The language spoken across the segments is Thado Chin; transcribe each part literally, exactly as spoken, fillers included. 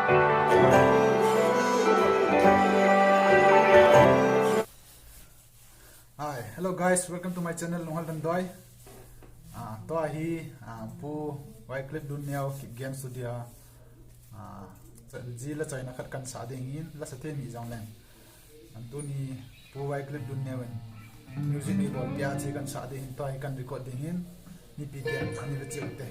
Hi, hello guys, welcome to my channel, Lunghal Damdoi. Ah, tua hi, ah, Pu Wycliffe Lunneo Kipgen Studio. Ah, ji la chaina khat kan sa ding hin, la sa thei mi jong leng. An tuni Pu Wycliffe Lunneo in music ni bol pia chi kan sa ding hin, tua hi kan record ding hin. Mipi te, ani ve cheu te.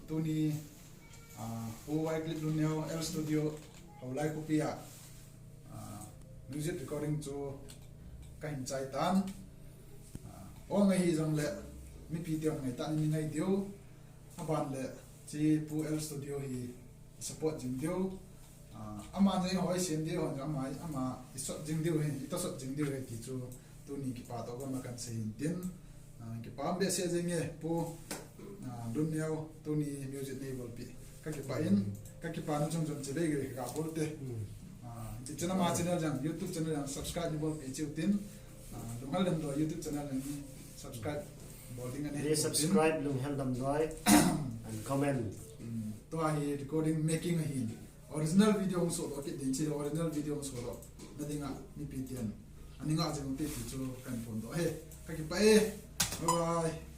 Tuni, ah, Pu Wycliffe Lunneo L Studio, Haolai Khopi a, ah, music recording chu kahin chai tan. Ah, ong ahi jong le, mipi te ong ngai tan ni ngai diu. Aban le, chi Pu L Studio hi support jing diu. Ah, ama nei hoi sem diu, ama, ama i sot jing diu hi, i ta sot jing diu hi ti chu. Tuni kipa toh gam a kan sei in tin, ah, kipa um behseh jeng e, Pu, ah, Lunneo, tuni music nei bolpi. Ka kipa in, ka kipa na chom chom che bei gre ka bol te. Hmm. Ah, chi channel ma channel jang, YouTube channel jang subscribe ni bolpi chiu tin. Ah, Lunghal Damdoi YouTube channel jang ni subscribe bol ding ani. Ni subscribe Lunghal Damdoi and comment. Hmm, tua hi recording making ahin. Original video hung soh lo kit ding chi lo, original video hung soh lo. Na dinga, mipi ten. Ani nga jeng te ti chu kan pon do. He, ka kipa e. Bye bye.